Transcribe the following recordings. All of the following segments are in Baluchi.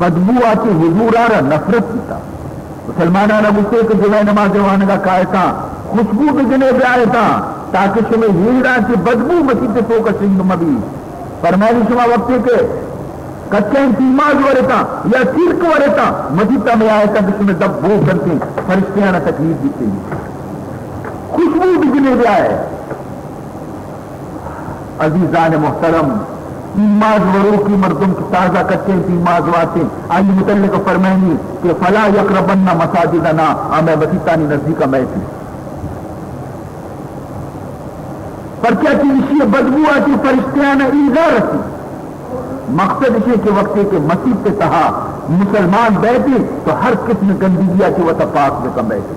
بدبو آتی حضور آرا نفرت بیتا۔ مسلمانان گوشتے کہ جمعہ نماز وانگا کائتا، خوشبو بجنے بیائتا، تاکہ شمے ہیڑاں چی بدبو مسیت توکا شنگ مبی۔ فرمانی شما وقتے کہ کچین پیماز ورتا یا تیرک ورتا، مسیتا میں آیتا کہ شمے دپ بو کنتے، فرشتیانا تکلیف دیتے۔ خوشبو بجنے بیائے۔ عزیزان محترم، پیماز وروکی مردم کہ تازہ کچیں پیماز واتیں، آئی متعلق فرمائنی کہ فلا یقربن مساجدنا، ہمیں مسیتانی نزدیک میتی۔ پرچہ کہ اشی بدبو آتی فرشتیان ایزا رسی۔ مقصد اشی کہ وقتی کہ مسیت تہا مسلمان بیتی تو ہر قسم گندگی آتی وتا پاک بکن بیتی۔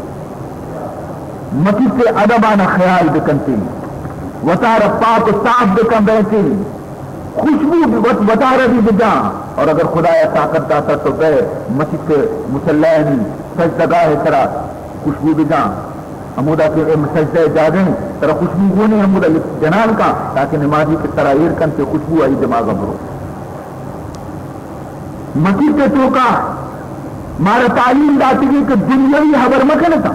مسیت ادبانا خیال بکنتی، وتارا پاک و صاف بکن بیتی، خوشبو بھی وت-، وتارا بھی بجان۔ اور اگر خدایا طاقت داتا تو بے مسیت مصلیانی سجدگاہ سرا خوشبو بجان، ہمودا کہ اے سجدہ جاگہ ہیں، ترا خوشبو گونے ہمودا لکھ جنان کا، تاکہ نمازی کہ ترا ایر کنتے خوشبو آئی دماغ برو۔ مسیت توکا مارا تعلیم داتگی کہ دنیاوی حبر مکنتا،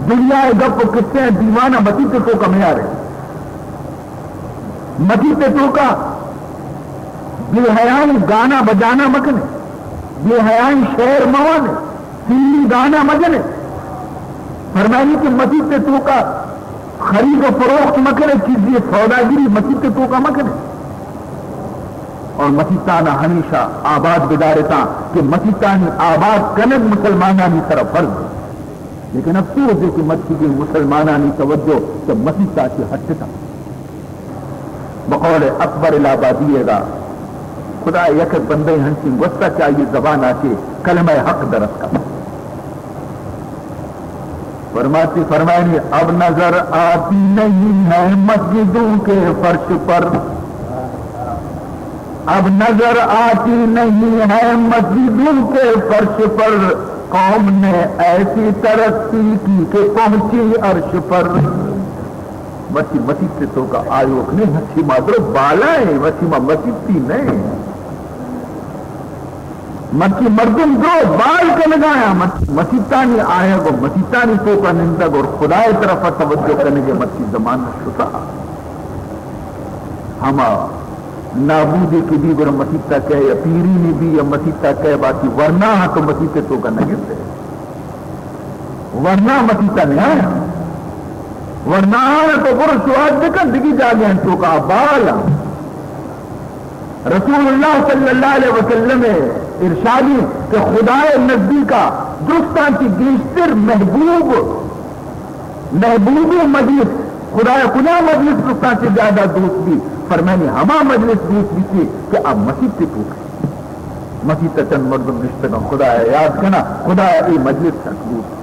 دنیا گپ و قصے دیوانا مسیت توکا میارے۔ مسیت توکا بے حیائیں گانا بجانا مکنے، بے حیائیں شعر موانے، سیلی گانا مجنے۔ فرمائنی کہ مسیت توکا خرید و فروخت مکنے، چیزی سوداگری مسیت توکا مکنے۔ اور مسیتانا ہمیشہ آباد بدارتا کہ مسیتانی آباد کنگ مسلمانانی سر فرض ہے۔ لیکن افسوس ہے کہ مرچیگیں مسلمانانی توجہ چہ مسیتا چہ ہٹتا۔ بقول اکبر الہ آبادی ء دا خدا یک بندے ہنچیں گوستا کہ آئی زبان آ چہ کلمہ حق درس کا۔ فرماتی، فرمائنی، اب نظر آتی نہیں ہے مسجدوں کے فرش پر، اب نظر آتی نہیں ہے مسجدوں کے فرش پر، قوم نے ایسی ترقی کی کہ پہنچی عرش پر۔ مرچی مسیت توکا آیوک نے، مرچی ما درو بالائیں، مرچی ما مسیتی نہیں۔ مرچی مردم درو بال کنگایا، مرچی مسیتانی آیگ و مسیتانی توکا نندگ اور خدای طرف توجہ کنگے مرچی زمانہ شتا۔ ہما نابودی کہ بی گڑا مسیتا کئے یا پیرینی بی یا مسیتا کئے، باقی ورنا تو مسیت توکا نگندے۔ ورنا مسیتا نیایا۔ ورنا آنا تو برو سواد بکن، دگی جاگہ انت توکا بال۔ رسول اللہ صلی اللہ علیہ وسلم ارشادی کہ خدای نزدیکا درستان چی گیشتر محبوب، محبوب مجلس، خدای کجا مجلس درستان چی زیادہ دوست بی؟ فرمانی ہما مجلس دوست بی چی کہ آ مسیت توک، مسیت چند مردم نشتگاں خدای یاد کنا، خدای ای مجلس سک دوست۔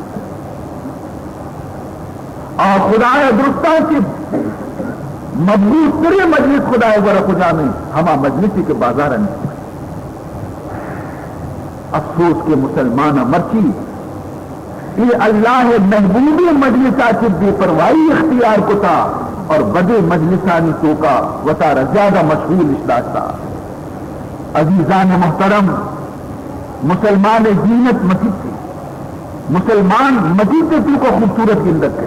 آ خدای درستان چی مبغوض ترین مجلس خدای گورا کجامیں؟ ہما مجلسی کہ بازار انت۔ افسوس کہ مسلمان مرچی ای اللہ محبوبی مجلسا چی بے پرواہی اختیار کتا اور بدے مجلسانی توکا وتارا زیادہ مشغول اش داشتا۔ عزیزان محترم، مسلمان زینت مسیت، مسلمان مسیت توکا خوبصورت گندگ ہے،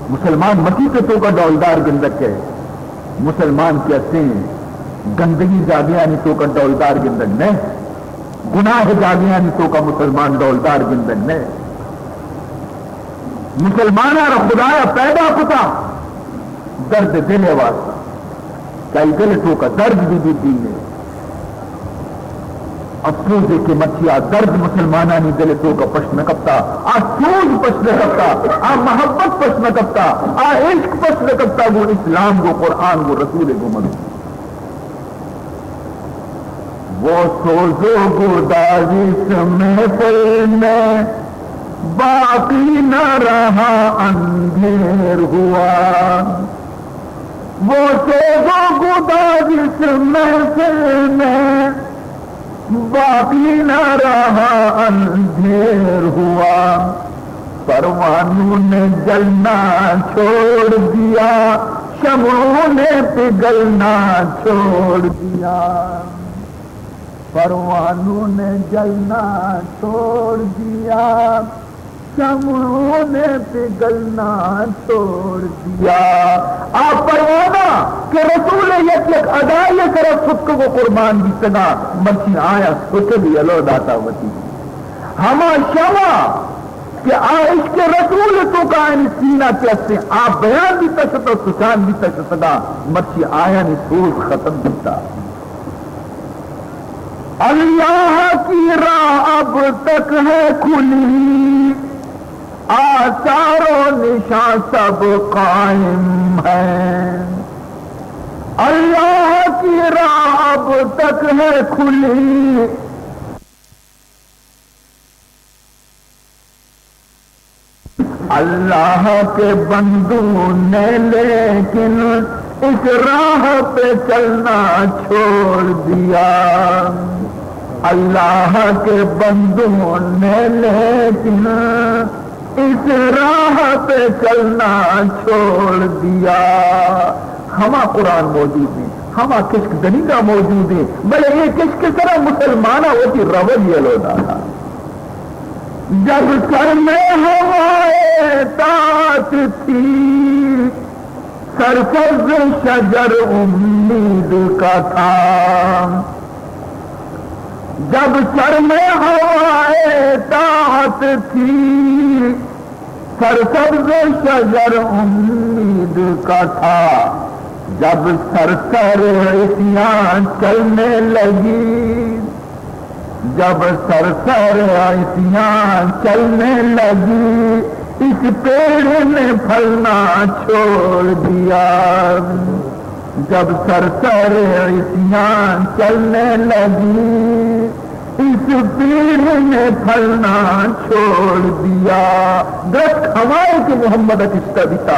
مسلمان مسیت توکا ڈولدار گندگ ہے۔ مسلمان کہ استیں گندگی جاگہانی توکا ڈولدار گندگ نہ، گناہ جاگہانی توکا مسلمان ڈولدار گندگ نہ۔ مسلماناں را خدایا پیدا کتا درد دل ء واسطہ، کہ آئی دل ء توکا درد بہ بیت دین ء۔ افسوز ہے کہ مرچی آ درد مسلمانانی دل ء توکا پشت نہ کپتا، آ سوز پشت نہ کپتا، آ محبت پشت نہ کپتا، آ عشق پشت نہ کپتا، گوں اسلام، گوں قرآن، گوں رسول ء گوں مدد۔ وہ سوز و گداز اس محفل میں باقی نہ رہا، اندھیر ہوا۔ وہ سوز و گداز اس محفل میں باقی نہ رہا، اندھیر ہوا۔ پروانوں نے جلنا چھوڑ دیا، شمعوں نے پگھلنا چھوڑ دیا۔ پروانوں نے جلنا چھوڑ دیا، شمعوں نے پگھلنا چھوڑ دیا۔ آ پروانہ کہ رسول یک یک ادائی سرا ستکگ و قربان بیتگاں، مرچی آیاں ستک یلو داتا وتی۔ ہما شمع کہ آ عشق رسول توکا آیانی سینہ کہ استیں، آ بیان بیتا شتا، سچان بیتا شتگاں، مرچی آیانی سوز ختم بیتا۔ اللہ کی راہ اب تک ہے کھلی، آثار و نشان سب قائم ہے۔ اللہ کی راہ اب تک ہے کھلی۔ اللہ کے بندوں نے لیکن اس راہ پہ چلنا چھوڑ دیا۔ اللہ کے بندوں نے لیکن اس راہ پہ چلنا چھوڑ دیا۔ ہما قرآن موجود ہیں، ہما کشک دنیگا موجود ہیں، بلے اے کشک سرا مسلمانہ وتی رول یلو داتا۔ جب سر میں ہوائے طاعت تھی، سرسبز شجر امید کا تھا۔ جب سر میں ہوائے طاعت تھی، سرسبز شجر امید کا تھا۔ جب سر سر عصیاں چلنے لگی، جب سر سر عصیاں چلنے لگی، اس پیڑ نے پھلنا چھوڑ دیا۔ جب سر سر عصیاں چلنے لگی، اس پیڑ نے پھلنا چھوڑ دیا۔ درخت ہمائے کہ محمد ء کشتہ بیتا،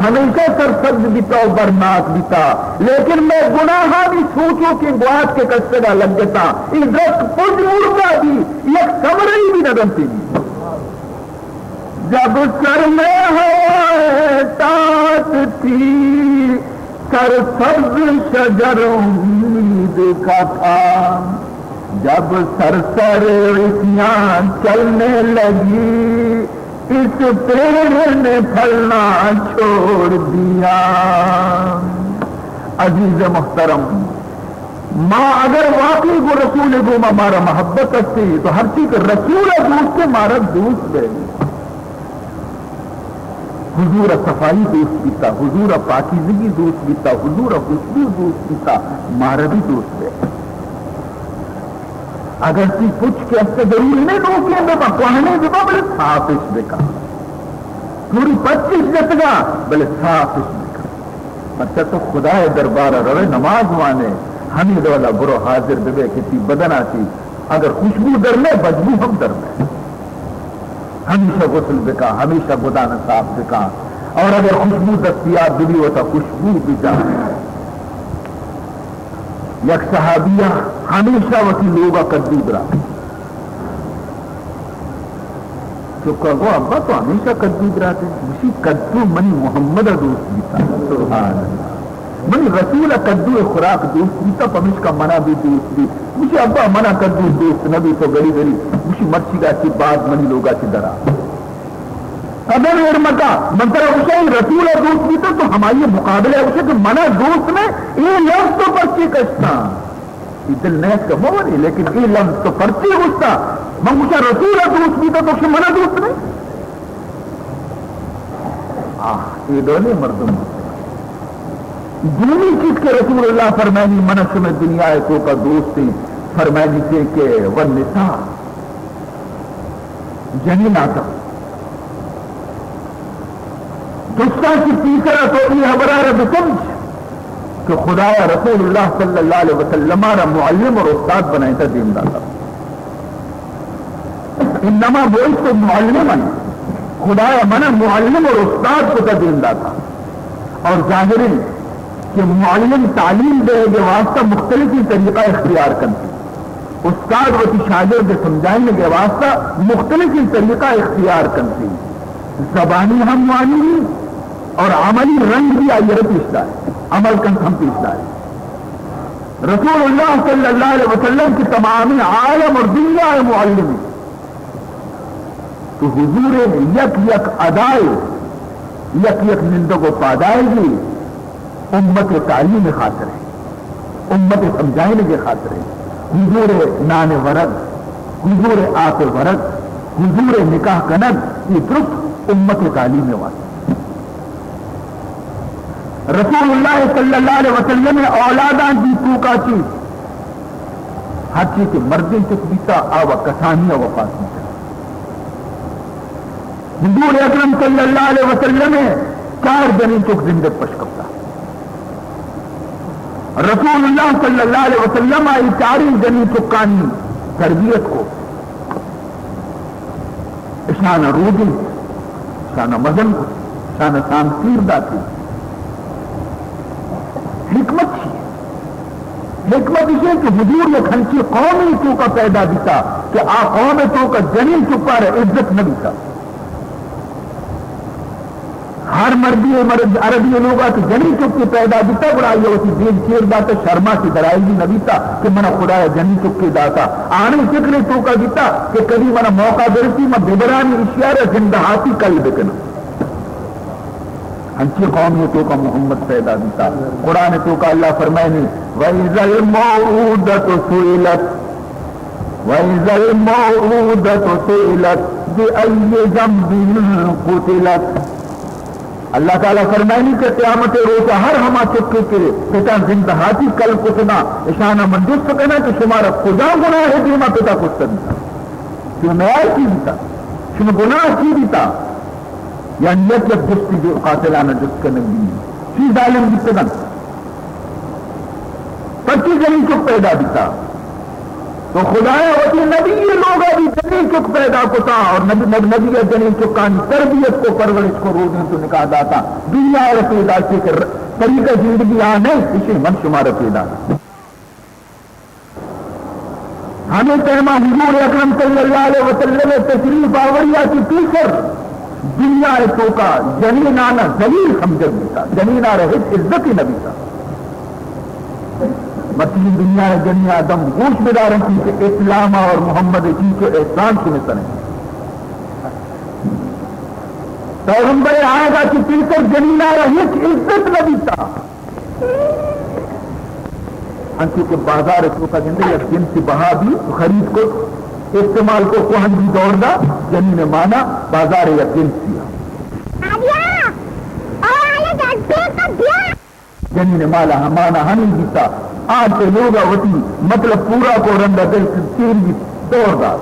ہمیشہ سرسبز بیتا و برناک بیتا، لیکن مئے گناہانی سوچوکیں گوات کہ کشتگا لگتا، اے درخت پج مردہ بی، یک ثمرے بی نہ دنتی بی۔ جب سر میں ہوائے طاعت تھی، سرسبز شجر امید کا تھا۔ جب سر سر عصیاں چلنے لگی، اس پیڑ نے پھلنا چھوڑ دیا۔ عزیز محترم، ما اگر واقعی گوں رسول گوما مارا محبت استی تو ہرچی کہ رسول دوست مارا دوست بے۔ حضور ء صفائی دوست بیتا، حضور ء پاکیزگی دوست بیتا، حضور ء خوشبو دوست بیتا، مارا بھی دوست بے۔ اگر تی پچ کہ است ضروری نہیں نوکیں بے با، کوہنے بے با، بلے صافش بکا۔ پوری پچش جتگا، بلے صافش بکا۔ پرچا تو خدائے دربار ء روے نماز وانے، ہمے ڈولا برو حاضر ببے کہ تی بدنا تی اگر خوشبو در نہ، بدبو ہم در نہ۔ ہمیشہ غسل بکا، ہمیشہ گدان صاف بکا، اور اگر خوشبو دستیاب ببی وتا خوشبو بجا۔ یک صحابیہ ہمیشہ وتی لوگا کدو درا۔ چکا گو، ابا تو ہمیشہ کدو دراتے؟ گوشی، کدو منی محمد ء دوست بیتا۔ سبحان اللہ۔ منی رسول ء کدو ء خوراک دوست بیتا، پمیشکا منا بھی دوست بی۔ گوشی، ابا منا کدو دوست نہ بی، تو گلی گلی۔ گوشی، مرچیگا چی بعد منی لوگا چی درا۔ قدم ایر مکا، من ترا گوشا، اے رسول ء دوست بیتا، تو ہمائی مقابلہ ء گوشے کہ منا دوست نہ، اے لفظ تو پرچے کشتا؟ اے دل نیاتکا مہ ورے، لیکن اے لفظ تو پرچے گوشتا؟ من گوشاں رسول ء دوست بیتا تو کہ منا دوست نہ؟ آہ، اے ڈولیں مردم۔ دومی چیز کہ رسول اللہ فرمائنی، من شمئے دنیا ء توکا دوستیں، فرمائنی کہ، کہ والنساء، جنین آتک۔ دوستاں چی پیسرا تو اے ہبرا را بسمجھ کہ خدایا رسول اللہ صلی اللہ علیہ وسلم را معلم اور استاد بنائے تا دین داتا۔ انما بعثت معلما، خدایا منا معلم اور استاد کتا دین داتا۔ اور ظاہر ہے کہ معلم تعلیم دے کے واسطہ مختلف طریقہ اختیار کرتے۔ استاد وتی شاگرد ء سمجھائینگ ء واسطہ مختلفیں طریقہ اختیار کنت۔ زبانی ہم وانینی اور عملی رنگ بھی آئی ء را پیش دار، عمل کنت ہم پیش دار۔ رسول اللہ صلی اللہ علیہ وسلم کہ تمام عالم اور دنیا ءِ معلم اِنت، تو حضور ءِ یک یک ادائے، یک یک نندگ و پادائے بھی امت ءِ تعلیم ءِ خاطر ءَ، امت ءِ سمجھائینگ ءِ خاطر ءَ، حضور ءِ نان ورگ، حضور ءِ آپ ورگ، حضور ءِ نکاح کنگ، یہ درست امت ءِ تعلیم ءِ واسطہ۔ رسول اللہ صلی اللہ علیہ وسلم ءِ اولاداں جی توکا چی، ہرچی کہ مردیں چک بیتا، آ و کسانی ءَ وفات بیتا۔ حضور اکرم صلی اللہ علیہ وسلم ءِ چار جنین چک زندگ پش کپتا۔ رسول اللہ صلی اللہ علیہ وسلم ءَ اے چاریں جنین چکانی تربیت کو، اشانا رودی، اشانا مزن کو، اشانا سانگ تیر داتی۔ حکمت چی؟ حکمت اِش اِنت کہ حضور یک ہنچی قومے توکا پیدا بیتا کہ آ قوم توکا جنین چکا را عزت نہ بیتا۔ ہر مردی، مرد، عربی لوگا کہ جنین چکے پیدا بیتا، گڑا آئی وتی دیم چیر داتا، شرما چہ درائیگی نہ بیتا کہ منا خدایا جنین چکے داتا۔ آنی فکر توکا بیتا کہ کدی منا موقع برسی، من ببرانی اشیارا زندہ ہاتی کل بکناں۔ ہنچی قومے توکا محمد پیدا بیتا۔ قرآن توکا اللہ فرمائنی، وَإِذَا الْمَوْءُودَةُ سُئِلَتْ، وَإِذَا الْمَوْءُودَةُ سُئِلَتْ بِأَيِّ ذَنبٍ قُتِلَتْ۔ اللہ تعالیٰ فرمائنی کہ قیامت روچا ہر ہما چکے کہ پتاں زندہ ہاتی کل کتنا، اشانا من جست کنا کہ شمارا کجا گناہ دیما پتا کشتگ؟ شما میار چی بیتا؟ شما گناہ چی بیتا؟ یعنی یک یک جستی جو قاتلانا جست کنگ بی، چی ظالم بیتگن؟ پرچی جنین چک پیدا بیتا؟ تو خدایا وتی نبی لوگا بھی جنین چک پیدا کتا اور نبی، نبی، نبی جنین چکانی تربیت کو، پرورش کو، رودینت و نکاح داتا۔ دنیا را پیدا چی کہ طریقہ زندگی آ نہیں، اسی من شمارا پیدا۔ ہمے ٹائما حضور اکرم صلی اللہ علیہ وسلم ءِ تشریف آوریا چہ پیسر دنیا ءِ توکا جنینانا ذلیل سمجھگ بیتا، جنینا را ہچ عزتے نہ بیتا۔ مرچی دنیا ءِ جنین آدم گوش بدارنتی کہ اسلام اور محمد ءِ چیچو احسان شمے سر اِنت۔ پیغمبر آیگا چہ پیسر جنینا را ہچ عزت نہ بیتا۔ انچو کہ بازار توکا گندے یک جنسی بہا بی، خرید کو، استعمال کو، کوہن بی دور دا، جنین مانا بازار یک جنسی۔ جنین مالا ہمانا ہمیں بیتا، آ چہ لوگا وتی مطلب پورا کو، رندا دل تیر بی دور دا۔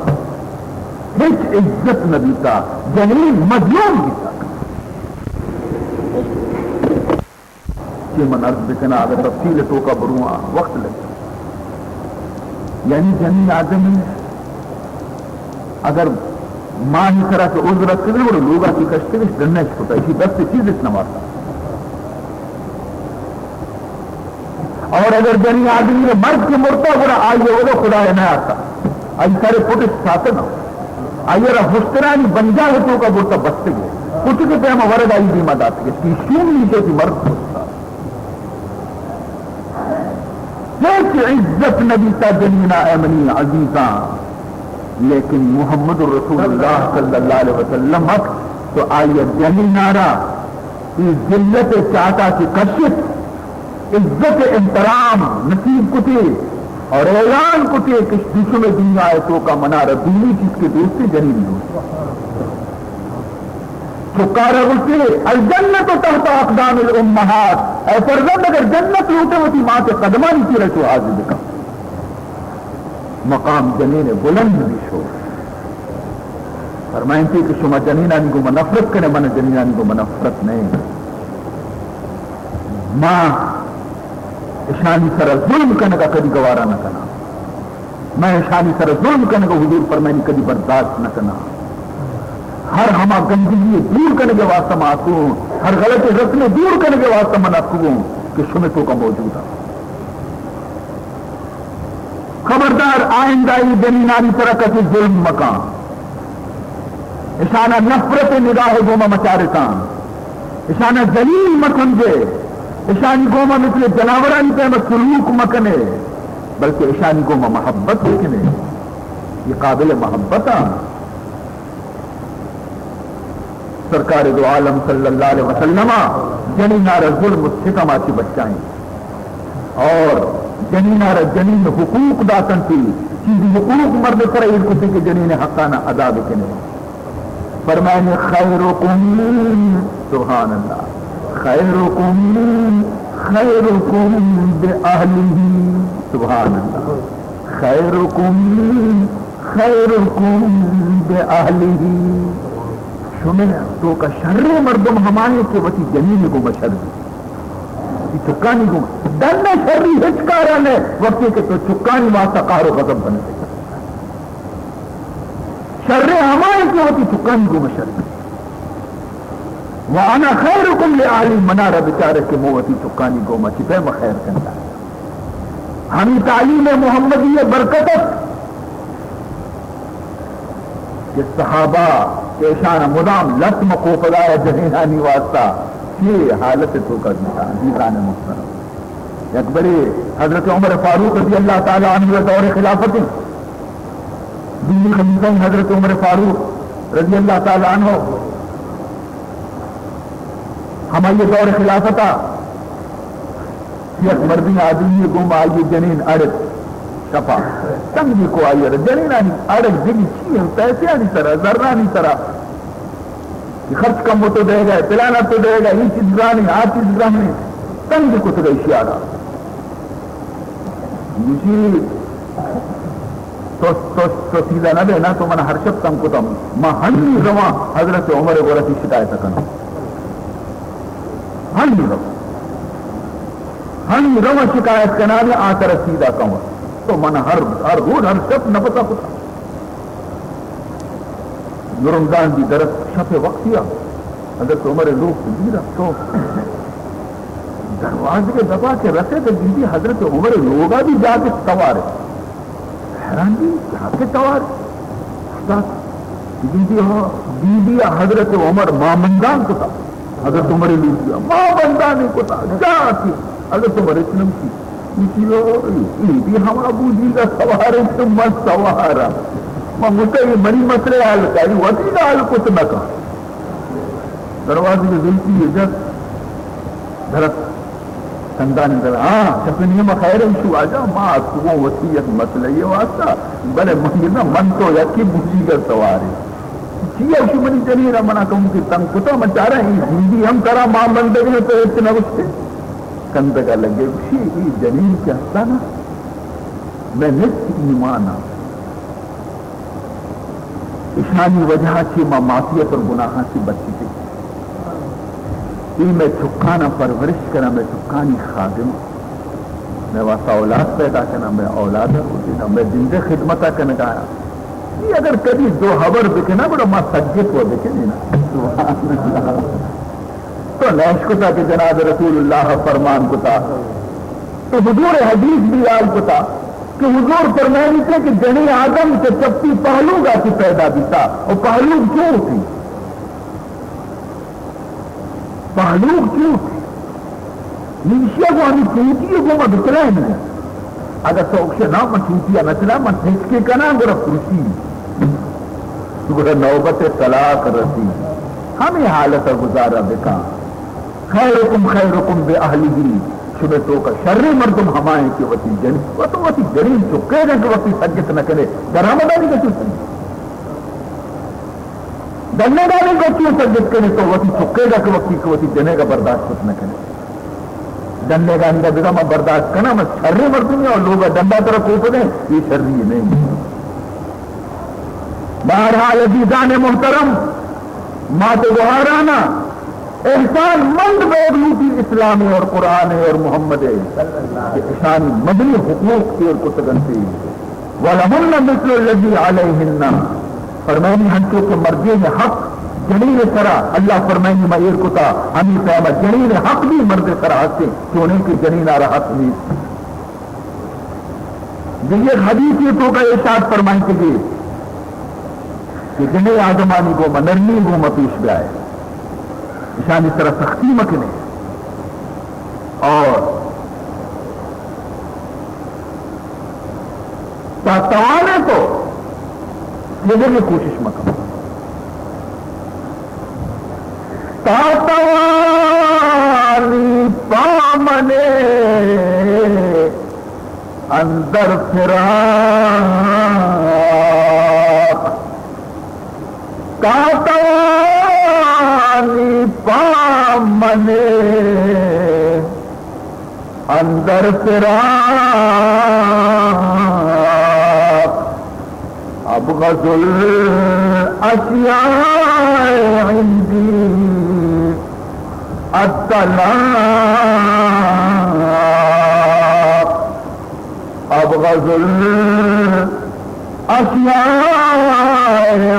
ہچ عزت نہ بیتا، جنین مظلوم بیتا۔ چی من عرض بکناں، اگر تفصیل توکا برواں وقت لگے۔ یعنی جنین آدمی اگر ماہی سرا کہ عذر اتکگی، گڑا لوگا چی کشتگش، ڈنش کتا، اسی دست چیز اس نہ وارتا۔ اور اگر جنین آدمی مرد کہ مرتا، گڑا آئی ودا خدا نہ آتا۔ آئی سر پٹش ساتگا۔ آئی را ہشترانی بنجاہ توکا برتا بستگی۔ کچھ کے پیما ورگ آئی دیما داتگی۔ کہ شوم نیچے کی مرد برتا۔ ہچ عزت نبیتا جنینا اے منی عزیزاں۔ لیکن محمد رسول اللہ صلی اللہ علیہ وسلم حق تو آئی جنینا را ای ذلت چاٹا چی کشت۔ عزت احترام نصیب کتے اور اعلان کتے کہ دشم دنیا ءِ توکا منارا دومی چیز کہ دوستی جنین دوست۔ چکارا گوشتے، الجنت تحت اقدام الامہات۔ اے فرزند، اگر جنت لوٹے وتی ماں کے قدمانی تیرا چو حاضر بکن۔ مقام جنین بلند بی شو۔ فرمائنتی کہ شما جنینانی گوما نفرت کنے، من جنینانی گوما نفرت نہیں۔ ما اشانی سر ظلم کنگا کدی گوارا نہ کنا۔ من اشانی سر ظلم کنگا، حضور فرمائنی، کدی برداشت نہ کنا۔ ہر ہما گندگی دور کنگے واسطہ ما اتکوں، ہر غلط رسم دور کنگے واسطہ من اتکوں کہ شمے توکا موجود ہے۔ خبردار، آئندہ ای جنینانی سرا کسی ظلم مکاں، اشانا نفرت نگاہ گوما مچارتاں، اشانا ذلیل مسمجے، اشانی گوما مثل جناورانی پیما سلوک مکنے۔ بلکہ اشانی گوما محبت بکنے، یہ قابل محبت آں۔ سرکار دو عالم صلی اللہ علیہ وسلم جنین آرا ظلم و ستم آ چی بچائیں اور جنین آرا جنین حقوق داتن تی، چیزی حقوق مرد سر ایر کتے کہ جنین حقانا ادا بکنے۔ فرمائنی، خیرکم، سبحان اللہ، خیرکم خیرکم بأہلہ، سبحان اللہ، خیرکم خیرکم بأہلہ۔ شمے توکا شریں مردم ہمائیں کہ وتی جنین گوما شر بی، وتی چکانی گوما۔ ڈن شری ہچ کارا نہ، وقتی کہ تو چکانی واسطہ قہر و غضب بنتے۔ شریں ہمائیں کہ وتی چکانی گوما شر بی۔ وانا خیرکم لأہلی، منارا بچارے کہ مو وتی چکانی گوما چی پیم خیر کنتا۔ ہمی تعلیم محمدی برکت ات کہ صحابہ کہ اشان مدام لطم کوپگا جنینانی واسطہ چی حالت توکا دیتا، عزیزان محترم۔ یک برے حضرت عمر فاروق رضی اللہ تعالی عنہ دور خلافت، دومی خلیفہ حضرت عمر فاروق رضی اللہ تعالی عنہ، ہمائی دور خلافتا یک مردی آدمی گوما آئی جنین اڑت، شپا تنگی کو آئی را۔ جنینانی اڑک دگی چی ہیں؟ پیسے آنی سرا، زرانی سرا، کہ خرچ کم تو دے گا، پلانا تو دے گا، یہ چیز زانی، آ چیز زانی، تنگ کتگ ایشی آرا۔ گوشی، تو، تو، تو سیدھا نہ بے نا، تو من ہر شپ تنگ کتم۔ ما ہنی رواں حضرت عمر گورا تی شکایت کناں۔ ہنی رواں۔ ہنی رواں شکایت کناں، آ ترا سیدھا کناں۔ تو من ہر، ہر روز، ہر شپ نفسا کتا۔ نورمدان دی درس شپ وقتی آ، حضرت عمر لوگ دیر تو دروازے دپا کہ رسے تو دیدی حضرت عمر لوگا بھی جاگے توارے۔ حیران بی، جاگے توارے۔ استاد، دیدی ہاں، دیدی حضرت عمر مامندان کتا۔ حضرت عمر لوگ ما بندانی کتا، جاگے۔ حضرت عمر اتنم کی اسی لو، یہ بھی ہما بوجیگا سوار ہے کہ من سوار ہاں۔ من گوشتا، یہ منی مسئلہ حل کا، یہ وتی حل کت نہ کا۔ دروازے زلفی جت، درت، چندانی در، ہاں، شپ نیمہ خیر انشو آجا، ما اتکگوں وتی یک مسئلہ یہ واسطہ، بلے من گوشتا، من تو یکی بوجیگا سوار ہے۔ چیا شو منی جنین ء منا کمکے تنگ کتا، من چاراں اے زندی ہم ترا مان بندگ ء تو ہچ نہ گوشتے۔ کندگ ء لگے گوشی، اے جنین کہ ہستا نا، مئے نصف ایمان ء، اشانی وجہ ء چہ ما معصیت اور گناہاں چہ بچتے۔ اے مئے چکاناں پرورش کناں، مئے چکانی خادم۔ مئے واسطہ اولاد پیدا کناں، مئے اولاد ء روزیناں، مئے جند ء خدمت ء کنگا۔ اے اگر کدی دو ہبر بکناں، گڑا ما سجت و بکنیں نا۔ سبحان اللہ۔ تو نہ اشکتا کہ جناب رسول اللہ فرمان کتا، تو حضور حدیث بیان کتا کہ حضور فرمائنتے کہ جنی آدم چہ چپی پہلوگا چہ پیدا بیتا، و پہلوگ چو ہوتی؟ پہلوک چوت؟ نمیشی ء گوں ہمے چوٹی ء گوں ما بچلائیں۔ اگاں تو اکشے نا من چوٹی ء نہ چلاں، من ہچکے کناں، گڑا پرسی، گڑا نوبت طلاق رسی۔ ہمے حالت ء گزارہ بکاں۔ خیرکم خیرکم بأہلہ، شمے توکا شریں مردم ہمائیں کہ وتی جن، و تو وتی جنین چکے گا کہ وتی سجت نہ کنے، درآمدانی گچو سجت۔ ڈنیگانی گچو سجت کنے تو وتی چکے گا کہ وتی، کہ وتی جنے گا برداشت کت نہ کنے۔ ڈنیگانی گا بگا من برداشت کناں، من شریں مردمے اور لوگا ڈنڈا ترا کوپ دیں، یہ شری نہیں۔ بہرحال عزیزان محترم، مات گوہارانا احسان مند بیگ لوٹی اسلام اور قرآن اور محمد کہ اشانی مدنی حقوق تیر کتگنتی۔ ولہن مثل الذی علیہن، فرمائنی ہنچو کہ مردین حق جنین سرا، اللہ فرمائنی ما ایر کتا، ہمی پیما جنین حق بھی مرد سرا ہستے، چونیں کہ جنین آرا حق نیست۔ دیگہ حدیثی توکا ارشاد فرمائنتے گی کہ جنین آدمانی گوما نرمی گوما پیش بیائے، اشانی سرا سختی مکنے اور تا توانے تو، یہ کوشش مکن۔ تا توانی پامنے اندر فراق، تا توانی پامنے اندر فراق، ابغض الاشیاء عندی الطلاق، ابغض الاشیاء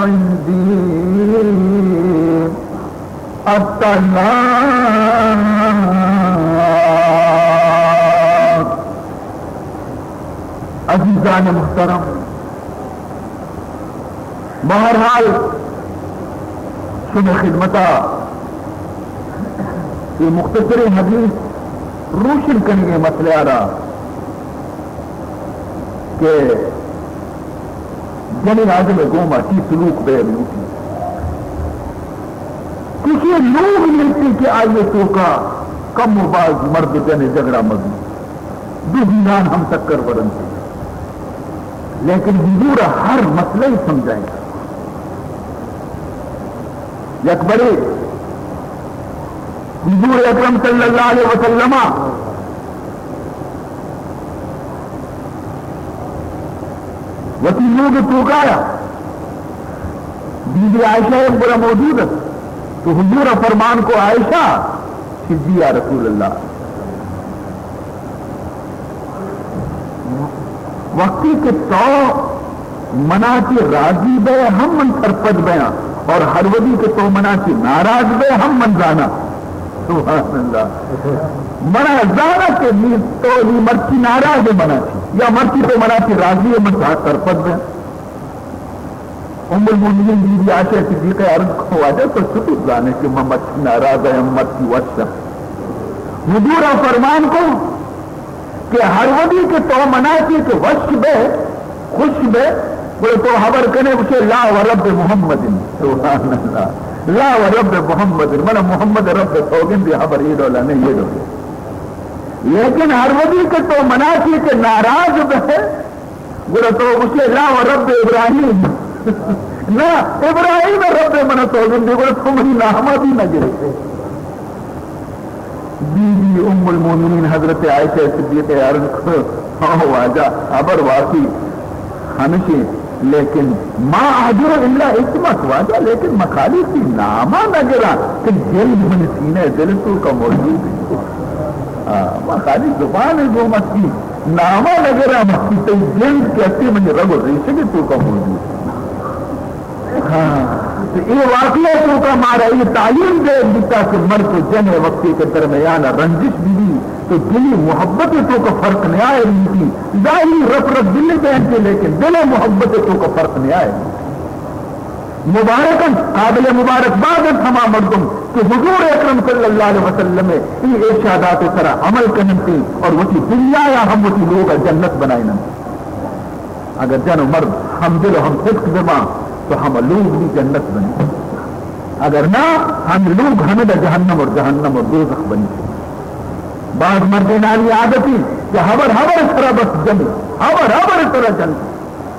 عندی الطلاق۔ عزیزان محترم، بہرحال، شمئے خدمتا یہ مختصر حدیث روشن کنگے مسئلہ را کہ جنین آدم گوما چی سلوک بے لوٹی۔ کسی لوگ نیستی کہ آئیے توکا کم و باز مرد جن جھگڑا مبی۔ دو جنان ہم ٹکر ورنتے، لیکن حضور ہر مسئلہ ہی سمجھائے۔ یک بڑے حضور اکرم صلی اللہ علیہ وسلم وتی لوگ توکایا، بی بی عائشہ یک برا موجود است، تو حضور فرمان کو، عائشہ، چیزی یا رسول اللہ، وقتی کہ تو منا چی راضی بے ہم من سرپد بیاں، اور ہر وقتی کہ تو منا چی ناراض بے ہم من زانا۔ سبحان اللہ۔ منا زانا کہ نی تو نی مرچی ناراض ہے منا چی، یا مرچی تو منا چی راضی ہے، من سرپد بیاں۔ ام المؤمنین بی بی عائشہ صدیقہ عرض کو، واجہ تو چطور زانے کہ من مرچی ناراض ہم مرچی وش ہم؟ حضور فرمان کو کہ ہر وقتی کہ تو منا چی کہ وش بے، خوش بے، بولے تو خبر کنے، گوشے لا و رب محمد۔ سبحان اللہ۔ لا و رب محمد، من محمد رب سوگندی، خبر یہ ڈولا نہیں، یہ ڈولا۔ لیکن ہر وقتی کہ تو منا چی کہ ناراض بے، گڑا تو گوشے لا و رب ابراہیم۔ نہ، ابراہیم رب من سوگندی، گڑا تو منی ناما بھی نہ گرے۔ بی بی ام المؤمنین حضرت عائشہ صدیقہ عرض کو، ہاں واجہ، خبر واقعی ہمشی، لیکن ما اہجر الا اسمک، واجہ، لیکن ما خالی تی ناما نگرا، تی جند منی سینہ دل توکا موجود ہے۔ ہاں، ما خالی زبان گوما تی ناما نگرا، ما تی جند کہ ہستی منی رگ و ریشگ توکا موجود ہے۔ ہاں، تو اے واقعہ توکا مارا اے تعلیم دے بیتا کہ مرد و جن وقتی کہ درمیان رنجش بھی، تو دلی محبت توکا فرق نہ آئے بیتی۔ ظاہری رپ رپ دل بینتے، لیکن دل محبت توکا فرق نہ آئے بیتی۔ مبارکاً، قابل مبارکباد انت ہما مردم کہ حضور اکرم صلی اللہ علیہ وسلم ای ارشادات سرا عمل کننتے اور وتی دنیا یا ہم وتی لوگ جنت بنائننتے۔ اگر جن و مرد ہمدل و ہم صدق بباں تو ہم لوگ بھی جنت بنی، اگر نہ، ہم لوگ ہمدا جہنم اور جہنم اور دوزخ بنی۔ بعض مردینانی عادتی کہ ہبر ہبر سرا بس جنی، ہبر ہبر سرا جنی،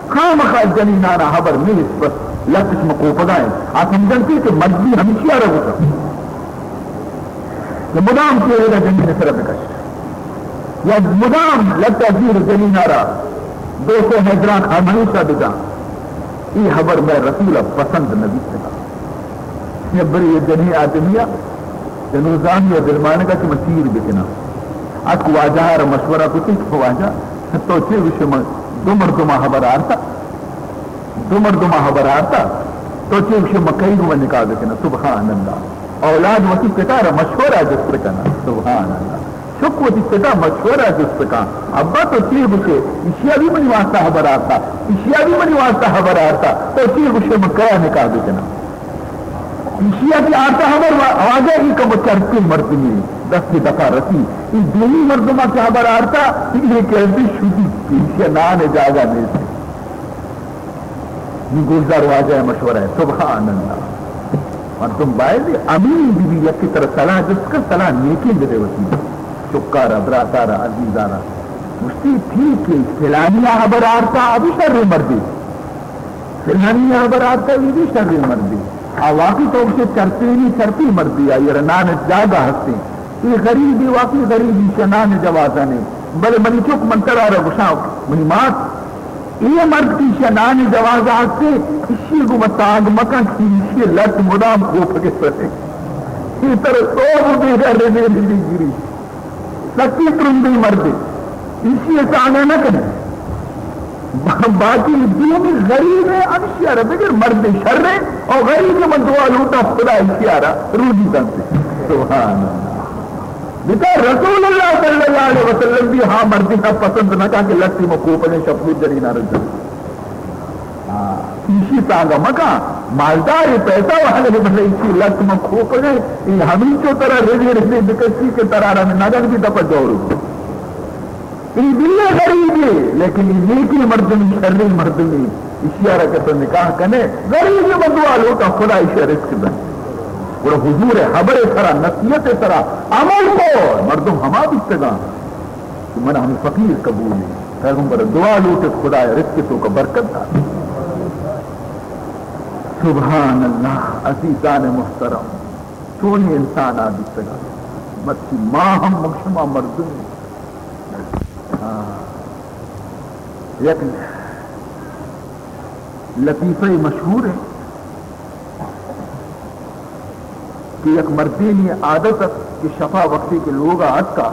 خامخا جنینانا ہبر نیست، بس لتش مکوپگائیں، آ سمجھنتی کہ مردی ہمشی آرا گوشا کہ مدام چیرے جنین سرا بکش۔ یا مدام لٹ ء زیر جنین ء را دو سو حیدران ہمیشہ بجاں۔ اے ہبر مئے رسول ء پسند نہ بیتگ۔ یک برے یک جنین آدمی ء جنوزامی ء دلمانگ ء کہ من سیر بکناں۔ اتک واجہ ء را مشورہ کتی کہ واجہ تو چے گوشے من دو مردم ء ہبر آرتا، دو مردم ء ہبر آرتا، تو چے گوشے من کئی گوں نکاح بکناں؟ سبحان اللہ۔ اولاد وتی پتا را مشورہ جست کناں۔ سبحان اللہ۔ چک وتی پتا مشورہ جست کن، ابا تو چے گوشے؟ ایشیا بھی منی واسطہ ہبر آرتا، ایشیا بھی منی واسطہ ہبر آرتا، تو چے گوشے من کیا نکاح بکناں؟ ایشیا کہ آرتا ہبر وا-، واجہ ای کم چرپی مردمی دست دفا رسی، ای دومی مردما کہ ہبر آرتا، ای کہ ازی شدی، ایشیا نان جاگا نیست۔ نی گوشدار واجہ ءِ مشورہ ءَ، سبحان اللہ۔ مردم باید امین بہ بی، یکے ترا صلاح جست کن، صلاح نیکیں بدے وتی چکارا، براتارا، عزیزارا۔ گوشتی، ٹھیک ہے، فلانی ءَ ہبر آرتا، ابھی شر مردے۔ فلانی ءَ ہبر آرتا، یہ بھی شر مردے۔ آ واقعی تو اسے چرپینی، چرپی مردے، آئی را نان جاگہ ہستے۔ یہ غریبی، واقعی غریبی، شنان جوازانے۔ بلے منی چک، من ترا را گشاں، منی مات، اے مرد کہ ایشی ءَ نان ءِ جواز ءَ ہست اِنت، ایشی ءَ گوں ما تانگ مکن کہ ایشی ءِ لٹ مدام کوپگ ءِ سر ءَ اِنت۔ اے ترا سوب ءُ بیگاہ ردے ردے گری۔ سکی ترندیں مردے۔ ایشی ءَ تانگ ءَ نہ کن ئے۔ با-، باقی دومی غریب ءَ، ہمیشی ءَ را بگر، مرد شر ءَ، او غریب ءَ من دعا لوٹاں خدا ایشی ءَ را روزی دنت۔ سبحان اللہ۔ بچار رسول اللہ صلی اللہ علیہ وسلم بھی ہا مردی کا پسند نہ کہا کہ لٹی میں کوپنے شپو جنی نہ رجا۔ ہاں، ایشی تانگا مکا، مالدار ہے، پیسہ والے، بلے ایشی لٹ میں کوپنے، یہ ہمیں چو ترا ردے ردے بکشی کہ ترا را میں نگن بھی دپا جورو۔ اے بلے غریبے، لیکن اے نیکیں مردمے، شریں مردمے، ایشی ءَ را کہ تو نکاح کنے، غریبے، من دعا لوٹاں خدا ایشی ءَ رزق دنت۔ گڑا حضور ءِ ہبر ءِ سرا، نصیحت ءِ سرا عمل کو، مردم ہما بیتگاں کہ من ہمے فقیر قبول ایں۔ پیغمبر ءَ دعا لوٹت، خدا ءِ رزق ءِ توکا برکت دات۔ سبحان اللہ، عزیزان محترم، چونیں انسان آ بیتگاں۔ مرچی ما ہم، شما مردمے۔ آ، یک لطیفہ مشہور ہے کہ یک مردینی عادت ات کہ شپا وقتی کہ لوگا اتکا،